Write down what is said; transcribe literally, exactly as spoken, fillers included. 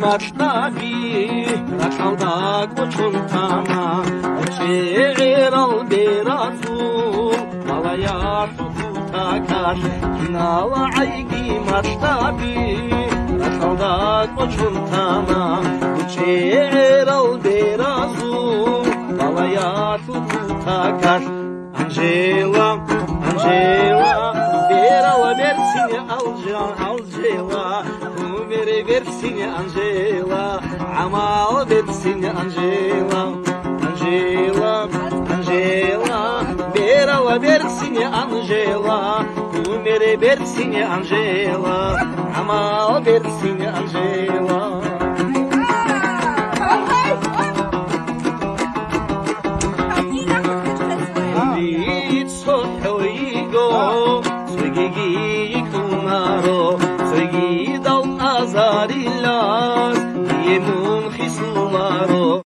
Мартаби ракьалда кӀочон тана, чӀегӀерал беразул балаялъул кутакалъ, кинала гӀайги мартаби ракьалда кӀочон тана, чӀегӀерал беразул балаялъул кутакалъ. Анжела, Анжела, берала берцин Алжан, Анжела, умер берцин Анжела, гӀамал берцин Анжела. Анжела, Анжела, берала берцин Анжела, умер берцин Анжела, гӀамал берцин Анжела. Цо хӀойго, цогиги йикӀунаро, цогидал азарилас, дие мун хисуларо.